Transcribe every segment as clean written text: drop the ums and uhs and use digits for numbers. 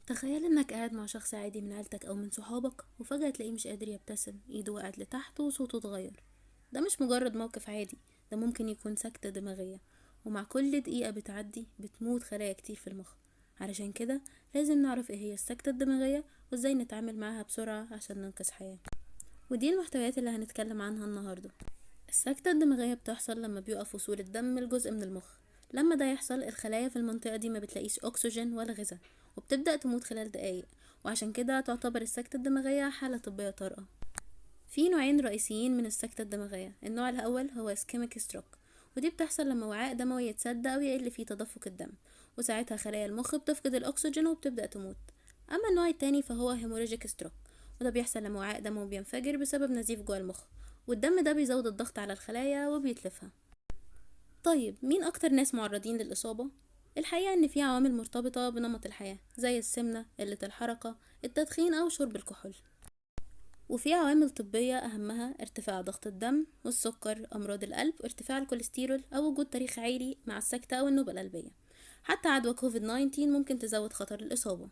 تخيل إنك قاعد مع شخص عادي من عيلتك أو من صحابك، وفجأة تلاقيه مش قادر يبتسم، إيده وقعت لتحت وصوته اتغير. ده مش مجرد موقف عادي، ده ممكن يكون سكتة دماغية، ومع كل دقيقة بتعدي بتموت خلايا كتير في المخ. علشان كده لازم نعرف ايه هي السكتة الدماغية وازاي نتعامل معاها بسرعة عشان ننقذ حياة. ودي المحتويات اللي هنتكلم عنها النهاردة. السكتة الدماغية بتحصل لما بيقف وصول الدم لجزء من المخ. لما ده يحصل الخلايا في المنطقة دي ما بتلاقيش أكسجين ولا غذاء، وبتبدأ تموت خلال دقايق، وعشان كده تعتبر السكتة الدماغية حالة طبية طارئة. في نوعين رئيسيين من السكتة الدماغية. النوع الأول هو ischemic stroke، ودي بتحصل لما وعاء دموي يتسد أو يقل فيه تدفق الدم، وساعتها خلايا المخ بتفقد الأكسجين وبتبدأ تموت. أما النوع التاني فهو hemorrhagic stroke، وده بيحصل لما وعاء دموي بينفجر بسبب نزيف جوه المخ، والدم ده بيزود الضغط على الخلايا وبيتلفها. طيب مين أكتر ناس معرضين للإصابة؟ الحقيقة إن في عوامل مرتبطة بنمط الحياة زي السمنة، قلة الحركة، التدخين أو شرب الكحول. وفي عوامل طبية أهمها ارتفاع ضغط الدم والسكر، أمراض القلب، ارتفاع الكوليسترول، أو وجود تاريخ عائلي مع السكتة أو النوبة القلبية. حتى عدوى كوفيد 19 ممكن تزود خطر الإصابة.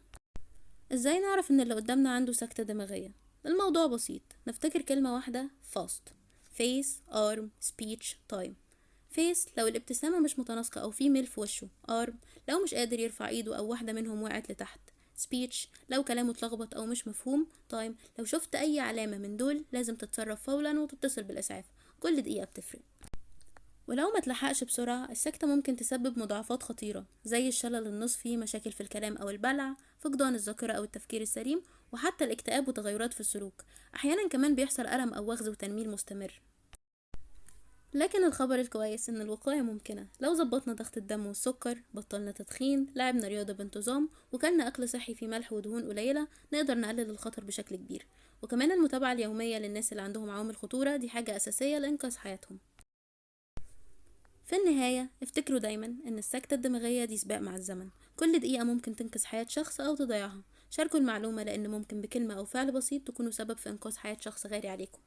إزاي نعرف إن اللي قدامنا عنده سكتة دماغية؟ الموضوع بسيط، نفتكر كلمة واحدة: FAST. Face, Arm, Speech, Time. Face لو الابتسامة مش متناسقة أو في ميل في وشه. Arm لو مش قادر يرفع ايده أو واحدة منهم وقعت لتحت. Speech لو كلامه اتلخبط أو مش مفهوم. Time لو شفت أي علامة من دول لازم تتصرف فورا وتتصل بالإسعاف، كل دقيقة بتفرق. ولو ما تلحقش بسرعة السكتة ممكن تسبب مضاعفات خطيرة زي الشلل النصفي، مشاكل في الكلام أو البلع، فقدان الذاكرة أو التفكير السليم، وحتى الاكتئاب وتغيرات في السلوك. أحيانا كمان بيحصل ألم أو وخز وتنميل مستمر. لكن الخبر الكويس إن الوقاية ممكنة لو ظبطنا ضغط الدم والسكر، بطلنا تدخين، لعبنا رياضة بانتظام، وكلنا أكل صحي فيه ملح ودهون قليلة، نقدر نقلل الخطر بشكل كبير. وكمان المتابعة اليومية للناس اللي عندهم عوامل خطورة دي حاجة أساسية لإنقاذ حياتهم. في النهاية افتكروا دايما إن السكتة الدماغية دي سباق مع الزمن، كل دقيقة ممكن تنقذ حياة شخص أو تضيعها. شاركوا المعلومة لأن ممكن بكلمة أو فعل بسيط تكونوا سبب في إنقاذ حياة شخص غالي عليكم.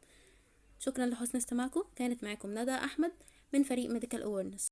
شكرا لحسن استماعكم. كانت معاكم ندى أحمد من فريق Medical Awareness.